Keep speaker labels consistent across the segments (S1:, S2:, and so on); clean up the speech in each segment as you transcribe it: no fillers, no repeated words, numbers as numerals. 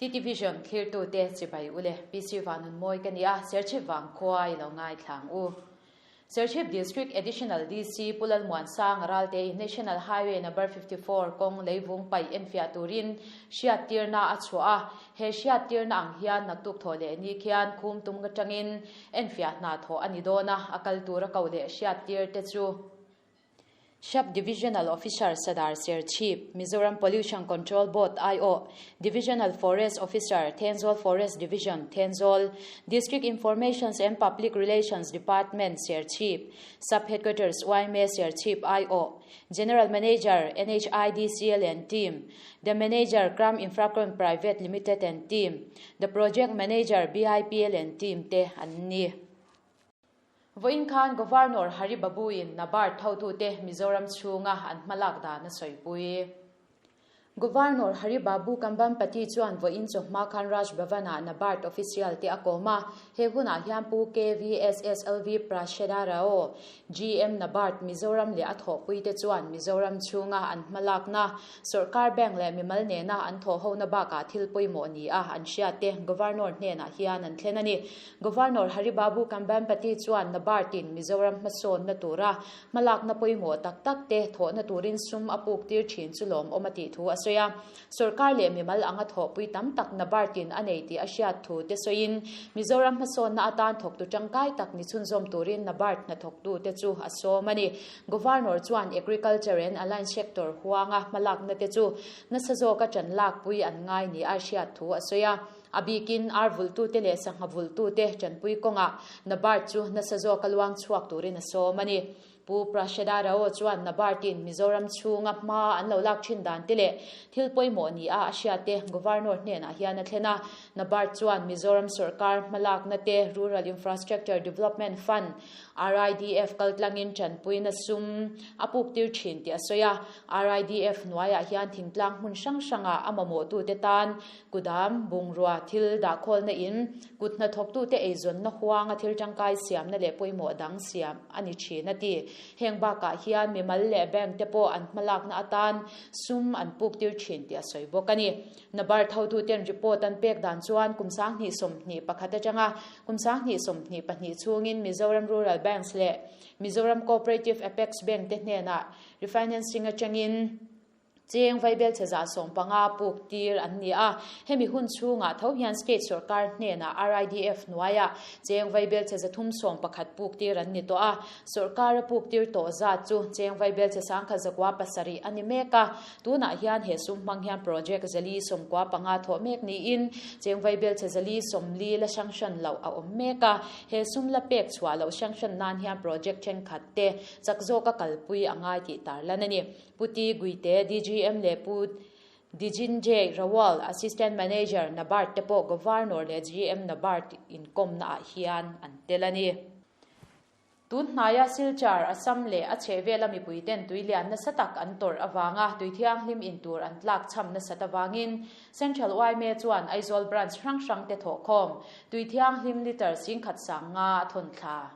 S1: TT Vision thlirtute chibai ule PC Vanunmawi ka ni a, Serchhip vangkhua i lo ngaithla ang u. Serchhip District Additional DC Pu Lalmuansanga Ralte in National Highway Number 54 kawng leivung paih enfiah turin hriattirna a chhuah a, he hriattirna ang hian naktuk thawh leh ni khian khum tum atangin enfiah hna thawh a ni dawn a, a kal tura koh leh hriattir te chu. Sub Divisional Officer Sadar Serchhip, Mizoram Pollution Control Board aiawh, Divisional Forest Officer, Thenzawl Forest Division, Thenzawl, District Informations and Public Relations Department, Serchhip, Sub Headquarters yma Serchhip aiawh, General Manager, NHIDCL and Team, The Manager, Kram Infracon Private Limited and Team, The Project Manager, BIPL and Team te an ni. Vawiin khan Governor Hari Babu-in NABARD thotute Mizoram chhunga an hmalak dan a sawipui. Governor Hari Babu Kambhampati chuan vawiin chawhma khan Raj Bhavan-ah NABARD official te a kawm a, he hunah hian Pu KVSSLV Prashada Rao, GM NABARD Mizoram leh a thawhpuite chuan Mizoram chhunga an hmalakna Sawrkar bank leh mimal nena an thawhhona bakah thil pawimawh ni a an hriatte Governor hnenah hian an thlen a ni. Governor Hari Babu Kambhampati chuan NABARD-in Mizoram hmasawnna tura hmalakna pawimawh tak tak te thawhna turin sum a puk tir thin chu lawmawm a tih thu a sawi a. Sawrkar leh mimal anga thawhpui tam tak NABARD-in a nei tih a hriat thu te sawiin Mizoram hmasawnna atan thawktu tangkai tak ni chhunzawm turin NABARD hnathawktu te chu a sawm a ni. Governor chuan Agriculture and Allied Sector huanga hmalakna te chu nasa zawka tan lakpui an ngai ni a hriat thu a sawi a. A bikin ar vulhtute leh sangha vulhtute tanpui kawngah NABARD chu nasa zawka luang chhuak turin a sawm a ni. Pu Prashada Rao chuan NABARD-in Mizoram chhunga hma an lo lak thin dan te leh thil pawimawh ni a a hriat te Governor hnenah hian a thlen a. NABARD chuan Mizoram sawrkar hmalakna te Rural Infrastructure Development Fund, RIDF, kaltlangin tanpuina sum a puktir thin tih a sawi a. RIDF hnuaiah hian thingtlang hmun hrang hrangah a mamawhtute tan Kudam, bungrua, thil dahkhawlna in, kut hnathawktute eizawnna huanga thil tangkai siamna leh pawimawh dang siam a ni thin a ti. Heng bakah hian mimal leh bank te pawh an hmalakna atan sum an puktir thin tih a sawi bawk a ni. NABARD hotuten report an pek dan chuan kum 2021 atanga kum 2022 chhungin Mizoram Rural Banks leh Mizoram Cooperative Apex Bank te hnenah refinancing atangin Cheng vaibelchhe 150 puk tir an ni a, hemi hun chhungah tho hian state sorkar hnenah RIDF hnuaiah cheng vaibelchhe 311 puk tir an ni tawh a, sorkara puk tir tawh zat chu cheng vaibelchhe 17.7 a ni mek a, tunah hian he sum hmang hian project 495 thawh mek niin cheng vaibelchhe 440 la hrang hran loh a awm mek a, he sum la pek chhuah loh hrang hran nan hian project thenkhat te chak zawka kalpui a ngai tih tarlan a ni. Pu T. Guite, DGM leh Pu Dijinjay Rawal, Assistant Manager, NABARD te pawh Governor leh GM NABARD inkawmna ah hian an tel a ni. Tun hnaia Silchar, Assam leh a chhehvela mipui ten tui lian nasa tak an tawrh avanga tui thianghlim in tur an tlak cham nasat avangin Central yma chuan Aizawl Branch hrang hrang te thawhkhawm tui thianghlim litre 10,500 a thawn thla.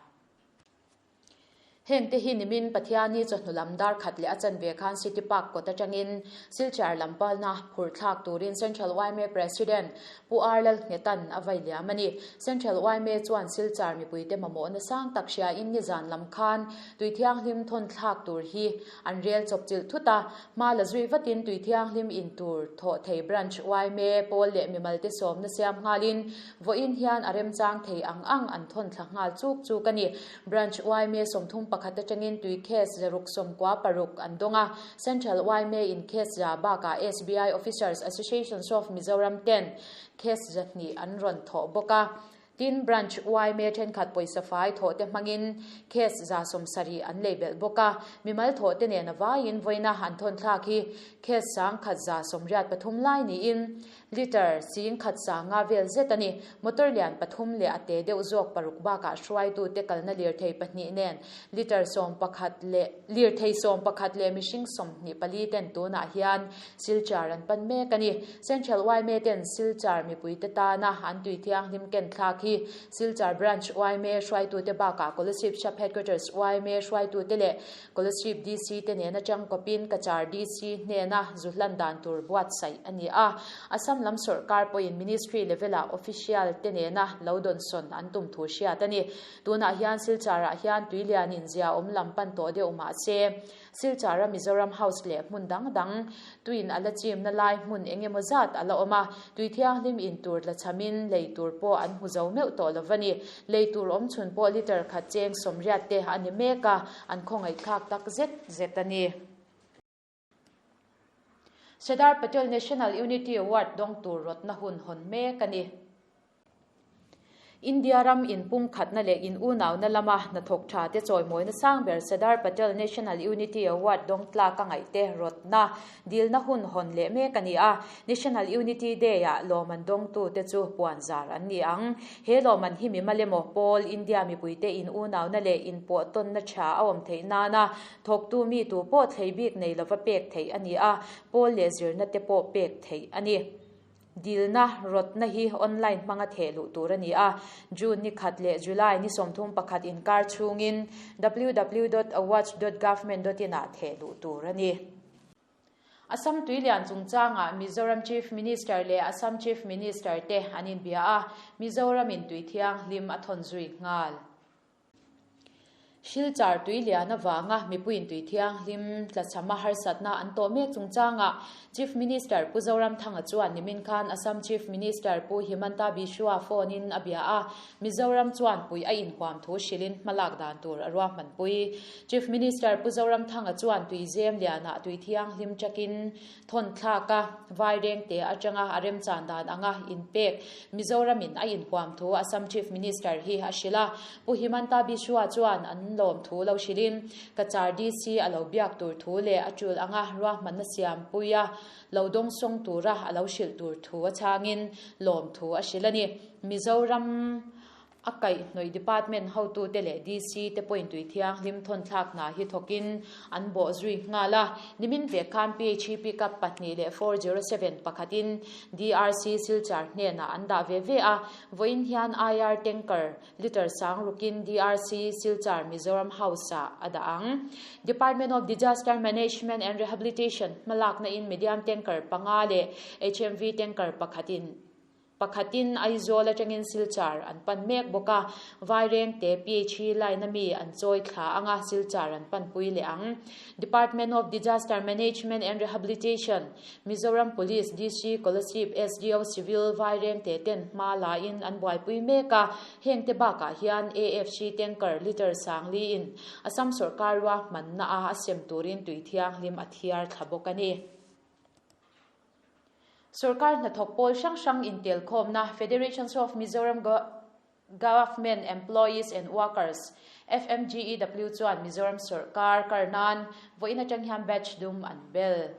S1: Heng te hi nimin Pathiani chawhnu lam dar khat leh a chanve khan City Park kawt atangin Silchar lam palna phurh thlak turin Central yma President Pu R Lalnghetan a vai liam a ni. Central yma chuan Silchar mipuite mamawhna sang tak hriain nizan lam khan tui thianghlim thawn thlak tur hi an rel chawp chilh thut a, hma la zui vatin tui thianghlim in tur thawh thei Branch yma pawl leh mimalte sawmna siam nghalin Vawiin hian a remchang thei ang ang an thawn thla nghal chuk chuk a ni. Branch yma 31 atangin tui case 696 an dawng a, Central yma in case za bakah SBI Officers Associations of Mizoram ten case 200 an rawn thawh bawk a. Tin, Branch yma thenkhat pawisa fai thawh te hmangin case 70 an lei belh bawk a, mimal thawh te nen a vaiin vawiina an thawn thlak hi case 1183 lai niin Litre 10,500 vel zet a ni. Motor lian pathum leh a te deuh zawk paruk bakah hruaitute kalna lirthei pahnih nen litre 11 leh lirthei 11 leh mihring 24 ten tunah hian Silchar an pan mek a ni. Central yma ten Silchar mipuite tana an tui thianghlim ken thlak hi Silchar Branch yma hruaitute bakah Kolasib Sub Headquarters yma hruaitute leh Kolasib DC te nena tangkawpin Cachar DC hnena zu hlan dan tur buatsaih a ni a. Assam. Assam lam sawrkar pawhin Ministry level-ah official te nena lo dawnsawn an tum thu hriat a ni. Tunah hian Silchar-ah hian tuilianin zia awm lam pan tawh deuh mah se, Silchar-a Mizoram House leh hmun dang dang tuin a la chimna lai hmun eng emaw zat a la awm a, tui thianghlim in tur tla chhamin lei tur pawh an hmu zo meuh tawh lo va ni. Lei tur awm chhun pawh litre khat cheng sawmriat te a ni mek a, an khawngaihthlak tak zet zet a ni. Sardar Patel National Unity Award dawng tur rawtna hun hawn mek a ni. India ram inpumkhatna leh in unauna lama hnathawk tha te chawimawina sang ber Sardar Patel National Unity Award dawng tlak a ngaihte rawtna dilna hun hawn leh mek a ni a. National Unity Day-ah lawmman dawngtute chu puanzar an ni ang. He lawmman hi mimal emaw pawl India mipuite in unauna leh inpawhtawnna tha a awm theih nana Thawktu mi tu pawh thlei bik nei lova pek theih a ni a, pawl leh zirna te pawh pek theih a ni. Dilna rawtna hi online hmanga theh luh tur a ni a, June ni khat leh July ni 31 inkar chhungin www dot awards dot government dot in ah theh luh tur a ni. Assam tuilian chungchangah Mizoram Chief Minister leh Assam Chief Minister te an inbia a, Mizoramin tui thianghlim a thawn zui nghal. Silchar tui lian avanga mipuiin tui thianghlim tlachhama harsatna an tawh mek chungchangah Chief Minister Pu Zoramthanga chuan nimin khan Assam Chief Minister Pu Himanta Biswa phone in a bia a, Mizoram chuan pui a inhuam thu hrilhin hmalak dan tur a ruahmanpui. Chief Minister Pu Zoramthanga chuan tui zem lianah tui thianghlim takin Thawn thlak a, Vairengte atanga a remchan dan anga inpek Mizoramin a inhuam thu Assam Chief Minister hi a hrilh a. Pu Himanta Biswa chuan an lawm thu lo hrilhin Cachar DC a lo biak tur thu leh a tul anga ruahmanna siampui a lo dawngsawng tura a lo hrilh tur thu a chhangin lawm thu a hrilh a ni. Mizoram A kaihhnawih department hotute leh DC te pawhin tui thianghlim thawn thlak hna hi thawkin an bawh zui nghal a. Nimin vek khan PHE pickup pahnih leh 407 pakhatin DRC Silchar hnenah an dah ve ve a. Vawiin hian IR tanker litre sang rukin DRC Silchar Mizoram House-ah a dah ang. Department of Disaster Management and Rehabilitation hmalakna in medium tanker panga leh HMV tanker pakhatin Pakhatin Aizawl atangin Silchar an pan mek bawk a, Vairengte PHE line a mi an chawi thla anga Silchar an panpui leh ang. Department of Disaster Management and Rehabilitation, Mizoram Police, DC, Kolasib, SDO, Civil, Vairengte ten hma la in an buaipui mek a, hengte bakah hian AFC tanker litre sangli in Assam sawrkar ruahmanna a a sem turin tui thianghlim a thiar thla bawk a ni. Sorkar hnathawk pawl hrang hrang intelkhawmna Federations of Mizoram Government Employees and Workers, FMGEW, chuan Mizoram sorkar kar nan vawiin atang hian batch dum an bel.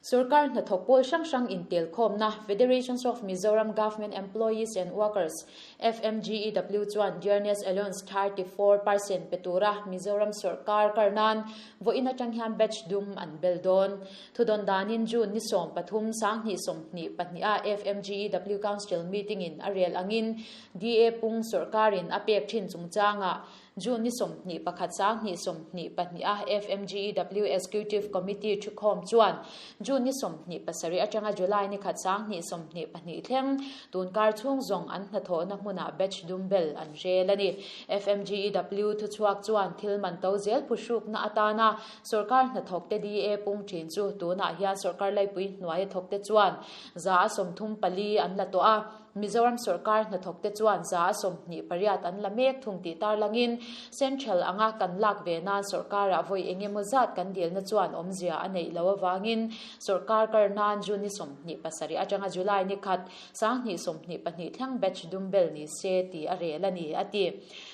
S1: Sorkar hnathawk pawl hrang hrang intelkhawmna Federations of Mizoram Government Employees and Workers, FMGEW, chuan Dearness Allowance 34% pe tura Mizoram sorkar kar nan Vawiin atang hian batch dum an bel dawn. Thudawn danin June ni 13, 2022 ah FMGEW Council meeting in a rel angin DA pung sawrkarin a pek thin chungchangah June ni 21, 2022 ah FMGEW Executive Committee thukhawm chuan June ni 27 atanga July ni khat 2022 thleng tunkar chhung zawng an hnathawhna hmunah batch dum bel an rel a ni. FMGEW thuchhuak chuan thil man to zel phuhrukna atana sawrkar hnathawkte DA pung thin chu tunah hian sawrkar laipui hnuaia thawkte chuan 34% an la tawh a, Mizoram sawrkar hnathawkte chuan 28% an la mek thung tih tarlangin Central anga kan lak ve nan sawrkarah vawi eng emaw zat kan dilna chuan awmzia a neih loh avangin sawrkar kar nan June ni 27 atanga July ni khat 2022 thleng batch dum bel ni se tih a rel a ni, a ti.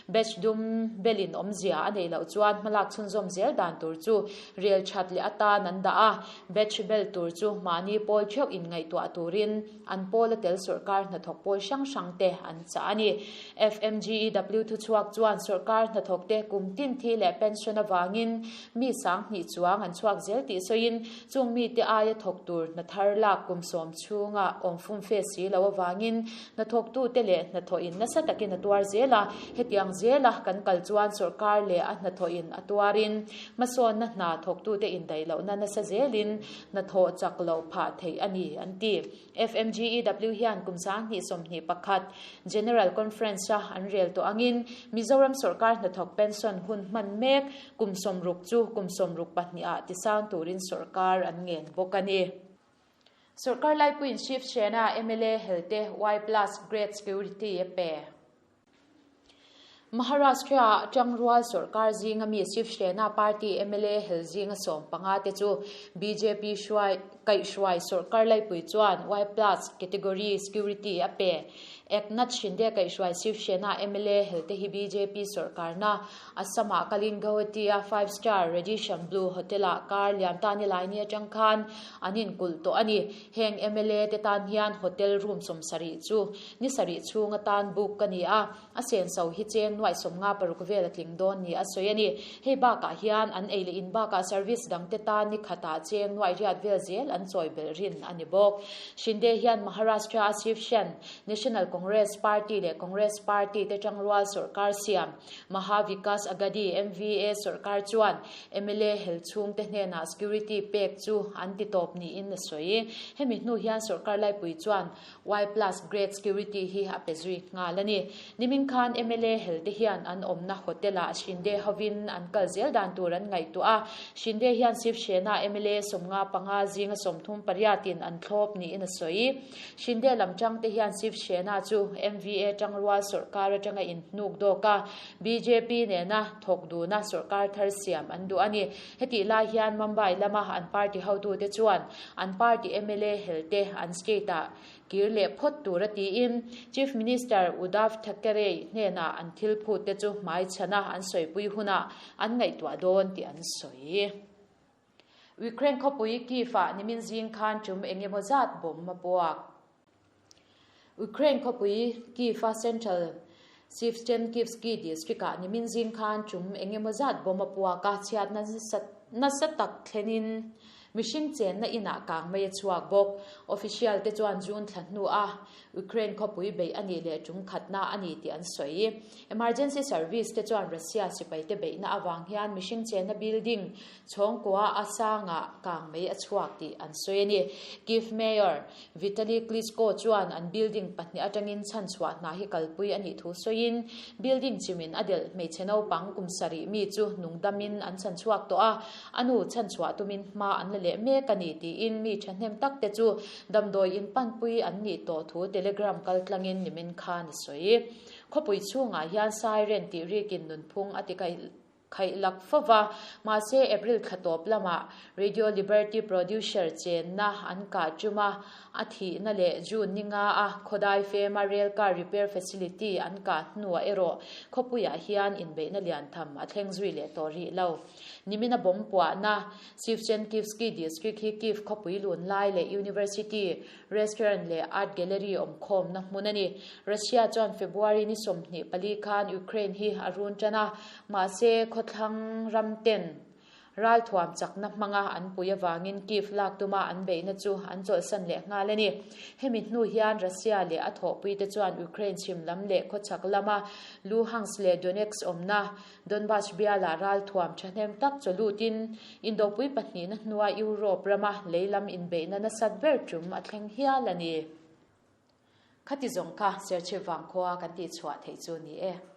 S1: Batch dum belin awmzia a neih loh chuan hmalak chhunzawm zel dan tur chu rel that leh atan an dah a, batch bel tur chu mahni pawl theuh inngaihtuah turin an pawl a tel sawrkar hnathawk. hnathawk pawl hrang hrang te an chah a ni. FMGEW thuchhuak chuan sorkar hnathawk te kum tin thi leh pension avangin mi 2000 chuang an chhuak zel tih sawiin chung mite aia thawk tur hna thar lak kum 10 chhunga awm fum fe si lo avangin hnathawktute leh hnathawhin nasa takin a tuar zel a, hetiang zela kan kal chuan sorkar leh a hnathawhin a tuarin hmasawnna hna thawktute indaih lohna nasa zelin hnathawh chak loh phah theih a ni, an ti. FMGEW hian kum 2021 General Conference-a an rel tawh angin Mizoram sorkar hnathawk pension hun hman mek kum 60 chu kum 62 ah tisang turin sorkar an ngen bawk a ni. Sorkar laipuiin Shiv Sena mla helte Y plus grade security a pe. Maharashtra-ah tangrual sorkar zinga mi Shiv Sena party mla hel zinga 15 te chu bjp hruai kaihhruai sorkar laipui chuan Y plus category security a pe. Eknath Shinde kaihhruai Shiv Sena mla hel te hi bjp sorkarna Assam-ah kalin Guwahati-a five star Radisson Blu Hotel-ah kar liam ta ni lai ni atang khan an inkulh tawh a ni. Heng mla te tan hian hotel room 70 chu ni sarih chhung atan book ka ni a, a senso hi cheng nuaih 56 vel a tling dawn ni a sawi a ni. Hei bakah hian an ei leh in bakah service dang te tan ni khatah cheng nuaih riat vel zel an chawi belh rin a ni bawk. Shinde hian Maharashtra-a Shiv Sena, National Congress Party leh Congress Party te tangrual sorkar siam Maha Vikas Aghadi, MVA, sorkar chuan mla hel chhungte hnenah security pek chu an ti tawp niin a sawi. Hemi hnu hian sorkar laipui chuan Y plus grade security hi a pe zui nghal a ni. Nimin khan mla helte hian an awmna hotel-ah Shinde hovin an kal zel dan tur an ngaihtuah a. Shinde hian Shiv Sena mla 55 zinga 38 in an thlawp niin a sawi. Shinde lam tangte hian Shiv Sena chu MVA tangrual sorkar atanga inhnuk dawk a, bjp nena thawk duna sorkar thar siam an duh a ni. Hetih lai hian Mumbai lama an party hotute chuan an party mla helte an state-ah kir leh phawt tur a tiin Chief Minister Uddhav Thackeray hnenah an thil phut te chu hmai chhana an sawipui hunah an ngaihtuah dawn tih an sawi. Ukraine khawpui Kyiv-ah nimin zing khan tum eng emaw zat bomb a puak. Ukraine khawpui Kyiv-a Central Shevchenkivskyi district-ah nimin zing khan tum eng emaw zat bomb a puak a, chhiatna nasa tak thlenin mihring chenna inah kang mai a chhuak bawk. Official te chuan June thla hnua Ukraine khawpui beih a nih leh tum khatna a ni tih an sawi. Emergency service te chuan Russia sipaite beihna avang hian mihring chenna building chhawngkua a sangah kang mai a chhuak tih an sawi a ni. Kyiv Mayor Vitali Klitschko chuan an building pahnih atangin chhanchhuah hna hi kalpui a nih thu sawiin, building chimin a delh hmeichhe naupang kum sarih mi chu nungdamin an chhanchhuak tawh a, a nu chhanchhuah tumin hma an la leh mek a ni tiin mi thahnem tak te chu damdawi in panpui an nih tawh thu Telegram kaltlangin nimin khan a sawi. Khawpui chhungah hian siren tih rikin nunphung a ti khaih lak fova, mahse April thla tawp lamah Radio Liberty producer chenna an kah tum a, a thihna leh June ni nga a khawdai fema rail car repair facility an kah hnuah erawh khawpuiah hian inbeihna lian tham a thleng zui leh tawh rih lo. Nimina bomb puahna Shevchenkivskyi district hi Kyiv khawpui lun lai leh university, restaurant leh art gallery awmkhawmna hmun a ni. Russia chuan February ni 24 khan Ukraine hi a run tan a, mahse khawthlang ram ten ralthuam chakna hmanga an pui avangin Kyiv lak tuma an beihna chu an chawlhsan leh nghal a ni. Hemi hnu hian Russia leh a thawhpuite chuan Ukraine chhim lam leh khawchhak lama Luhansk leh Donetsk awmna Donbas bialah ralthuam thahnem tak chawlutin Indopui pahnihna hnua Europe rama leilam inbeihna nasat ber tum a thleng hial a ni. Khati zawng kha Serchhip vangkhua kan tihchhuah theih chu ni e.